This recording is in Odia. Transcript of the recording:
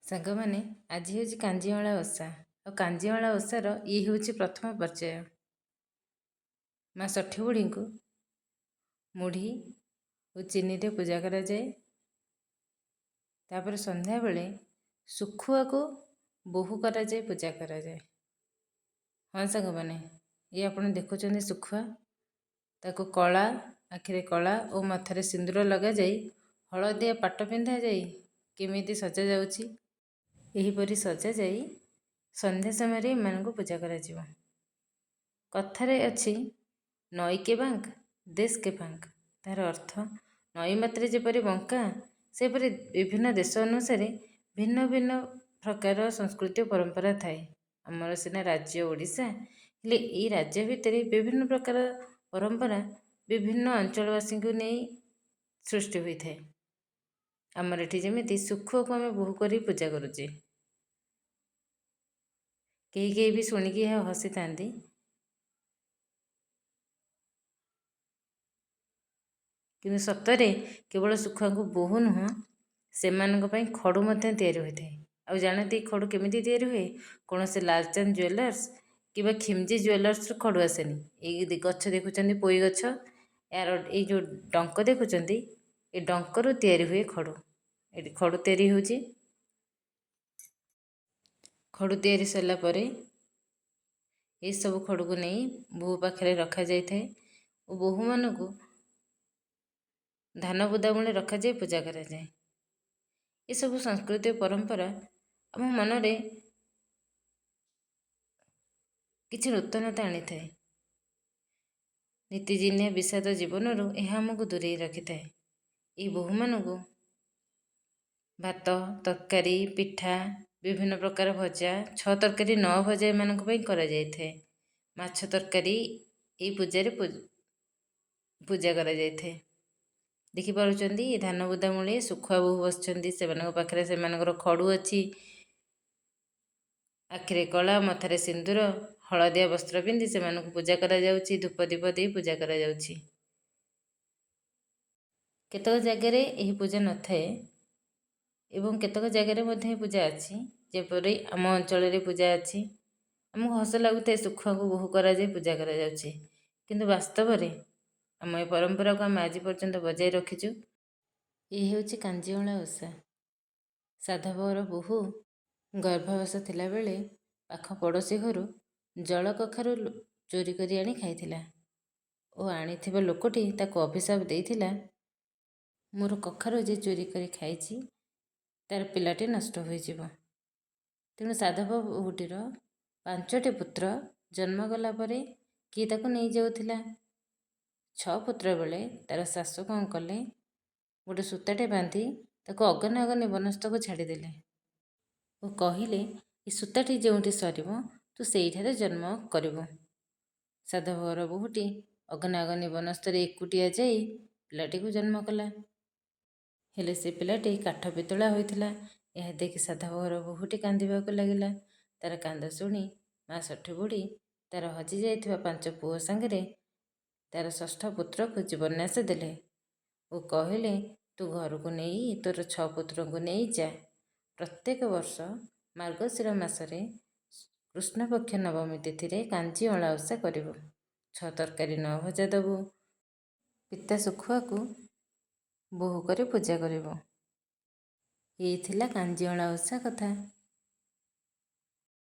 ସାଙ୍ଗମାନେ, ଆଜି ହେଉଛି କାଞ୍ଜିଅଁଳା ଓଷା। ଆଉ କାଞ୍ଜିଅଁଳା ଓଷାର ଇଏ ହେଉଛି ପ୍ରଥମ ପର୍ଯ୍ୟାୟ। ମା ଷଠି ବୁଢ଼ୀଙ୍କୁ ମୁଢ଼ି ଓ ଚିନିରେ ପୂଜା କରାଯାଏ। ତାପରେ ସନ୍ଧ୍ୟାବେଳେ ଶୁଖୁଆକୁ ବୋହୂ କରାଯାଇ ପୂଜା କରାଯାଏ। ହଁ ସାଙ୍ଗମାନେ, ଇଏ ଆପଣ ଦେଖୁଛନ୍ତି ଶୁଖୁଆ। ତାକୁ କଳା, ଆଖିରେ କଳା ଓ ମଥାରେ ସିନ୍ଦୁର ଲଗାଯାଇ, ହଳଦିଆ ପାଟ ପିନ୍ଧାଯାଇ କେମିତି ସଜାଯାଉଛି। ଏହିପରି ସଜାଯାଇ ସନ୍ଧ୍ୟା ସମୟରେ ଏମାନଙ୍କୁ ପୂଜା କରାଯିବ। କଥାରେ ଅଛି, ନଈ କେ ବାଙ୍କ ଦେଶ କେ ଫାଙ୍କ। ତାହାର ଅର୍ଥ, ନଈ ମାତ୍ରେ ଯେପରି ବଙ୍କା, ସେହିପରି ବିଭିନ୍ନ ଦେଶ ଅନୁସାରେ ଭିନ୍ନ ଭିନ୍ନ ପ୍ରକାର ସଂସ୍କୃତି ଓ ପରମ୍ପରା ଥାଏ। ଆମର ସିନା ରାଜ୍ୟ ଓଡ଼ିଶା, ହେଲେ ଏଇ ରାଜ୍ୟ ଭିତରେ ବିଭିନ୍ନ ପ୍ରକାର ପରମ୍ପରା ବିଭିନ୍ନ ଅଞ୍ଚଳବାସୀଙ୍କୁ ନେଇ ସୃଷ୍ଟି ହୋଇଥାଏ। ଆମର ଏଠି ଯେମିତି ଶୁଖୁଆକୁ ଆମେ ବୋହୂ କରି ପୂଜା କରୁଛେ। କେହି କେହି ବି ଶୁଣିକି ଏହା ହସିଥାନ୍ତି। କିନ୍ତୁ ସତରେ କେବଳ ଶୁଖୁଆଙ୍କୁ ବୋହୂ ନୁହଁ, ସେମାନଙ୍କ ପାଇଁ ଖଡ଼ୁ ମଧ୍ୟ ତିଆରି ହୋଇଥାଏ। ଆଉ ଜାଣନ୍ତି ଖଡ଼ୁ କେମିତି ତିଆରି ହୁଏ? କୌଣସି ଲାଲଚାନ୍ଦ ଜୁଏଲର୍ସ କିମ୍ବା ଖିମଜି ଜୁଏଲର୍ସରୁ ଖଡ଼ୁ ଆସେନି। ଏଇ ଗଛ ଦେଖୁଛନ୍ତି, ପୋଇ ଗଛ, ଏହାର ଏଇ ଯେଉଁ ଡଙ୍କ ଦେଖୁଛନ୍ତି, ଏ ଡଙ୍କରୁ ତିଆରି ହୁଏ ଖଡ଼ୁ। ଏଠି ଖଡ଼ୁ ତିଆରି ହେଉଛି। ଖଡ଼ୁ ତିଆରି ସରିଲା ପରେ ଏସବୁ ଖଡ଼ୁକୁ ନେଇ ବୋହୂ ପାଖରେ ରଖାଯାଇଥାଏ ଓ ବୋହୂମାନଙ୍କୁ ଧାନ ବୁଦା ମୂଳେ ରଖାଯାଇ ପୂଜା କରାଯାଏ। ଏସବୁ ସଂସ୍କୃତି ଓ ପରମ୍ପରା ଆମ ମନରେ କିଛି ନୂତନତା ଆଣିଥାଏ। ନିତିଦିନିଆ ବିଷାଦ ଜୀବନରୁ ଏହା ଆମକୁ ଦୂରେଇ ରଖିଥାଏ। ଏହି ବୋହୂମାନଙ୍କୁ ଭାତ, ତରକାରୀ, ପିଠା, ବିଭିନ୍ନ ପ୍ରକାର ଭଜା, 6 ତରକାରୀ 9 ଭଜା ଏମାନଙ୍କ ପାଇଁ କରାଯାଇଥାଏ। ମାଛ ତରକାରୀ ଏଇ ପୂଜାରେ ପୂଜା କରାଯାଇଥାଏ। ଦେଖିପାରୁଛନ୍ତି, ଧାନ ବୁଦା ମୂଳେ ଶୁଖୁଆ ବୋହୂ ବସିଛନ୍ତି। ସେମାନଙ୍କ ପାଖରେ ସେମାନଙ୍କର ଖଡ଼ୁ ଅଛି। ଆଖିରେ କଳା, ମଥାରେ ସିନ୍ଦୁର, ହଳଦିଆ ବସ୍ତ୍ର ପିନ୍ଧି ସେମାନଙ୍କୁ ପୂଜା କରାଯାଉଛି। ଧୂପ ଦୀପ ଦେଇ ପୂଜା କରାଯାଉଛି। କେତେକ ଜାଗାରେ ଏହି ପୂଜା ନଥାଏ ଏବଂ କେତେକ ଜାଗାରେ ମଧ୍ୟ ଏହି ପୂଜା ଅଛି। ଯେପରି ଆମ ଅଞ୍ଚଳରେ ପୂଜା ଅଛି। ଆମକୁ ହସ ଲାଗୁଥାଏ, ଶୁଖୁଆକୁ ବୋହୂ କରାଯାଇ ପୂଜା କରାଯାଉଛି। କିନ୍ତୁ ବାସ୍ତବରେ ଆମ ଏ ପରମ୍ପରାକୁ ଆମେ ଆଜି ପର୍ଯ୍ୟନ୍ତ ବଜାୟ ରଖିଛୁ। ଏ ହେଉଛି କାଞ୍ଜିଅଁଳା ଓଷା। ସାଧବର ବୋହୂ ଗର୍ଭାବସ୍ଥା ଥିଲାବେଳେ ପାଖ ପଡ଼ୋଶୀ ଘରୁ ଜଳ କଖାରୁ ଚୋରି କରି ଆଣି ଖାଇଥିଲା ଓ ଆଣିଥିବା ଲୋକଟି ତାକୁ ଅଭିଶାପ ଦେଇଥିଲା, ମୋର କଖାରୁ ଯିଏ ଚୋରି କରି ଖାଇଛି ତାର ପିଲାଟି ନଷ୍ଟ ହୋଇଯିବ। ତେଣୁ ସାଧବ ବୋହୂଟିର 5ଟି ପୁତ୍ର ଜନ୍ମ କଲା ପରେ କିଏ ତାକୁ ନେଇଯାଉଥିଲା। 6 ପୁତ୍ର ବେଳେ ତାର ଶାଶୁ କ'ଣ କଲେ? ଗୋଟେ ସୂତାଟେ ବାନ୍ଧି ତାକୁ ଅଗନା ଅଗନି ବନସ୍ତକୁ ଛାଡ଼ିଦେଲେ ଓ କହିଲେ, ଏ ସୂତାଟି ଯେଉଁଠି ସରିବ ତୁ ସେଇଠାରେ ଜନ୍ମ କରିବୁ। ସାଧବ ଘର ବୋହୂଟି ଅଗନା ଅଗନି ବନସ୍ତରେ ଏକୁଟିଆ ଯାଇ ପିଲାଟିକୁ ଜନ୍ମ କଲା। ହେଲେ ସେ ପିଲାଟି କାଠ ପିତୁଳା ହୋଇଥିଲା। ଏହା ଦେଖି ସାଧବ ଘର ବୋହୂଟି କାନ୍ଦିବାକୁ ଲାଗିଲା। ତାର କାନ୍ଦ ଶୁଣି ମା ଷଠି ବୁଢ଼ୀ ତାର ହଜି ଯାଇଥିବା 5 ପୁଅ ସାଙ୍ଗରେ ତାର ଷଷ୍ଠ ପୁତ୍ରକୁ ଜୀବନ୍ୟାସ ଦେଲେ ଓ କହିଲେ, ତୁ ଘରକୁ ନେଇ ତୋର 6 ପୁତ୍ରଙ୍କୁ ନେଇ ଯା। ପ୍ରତ୍ୟେକ ବର୍ଷ ମାର୍ଗଶିର ମାସରେ କୃଷ୍ଣପକ୍ଷ ନବମୀ ତିଥିରେ କାଞ୍ଜି ଅଁଳା ଓଷା କରିବୁ। 6 ତରକାରୀ 9 ଭଜା ଦେବୁ। ପିତା ଶୁଖୁଆକୁ ବୋହୂ କରି ପୂଜା କରିବୁ। ଏଇ ଥିଲା କାଞ୍ଜିଅଁଳା ଓଷା କଥା।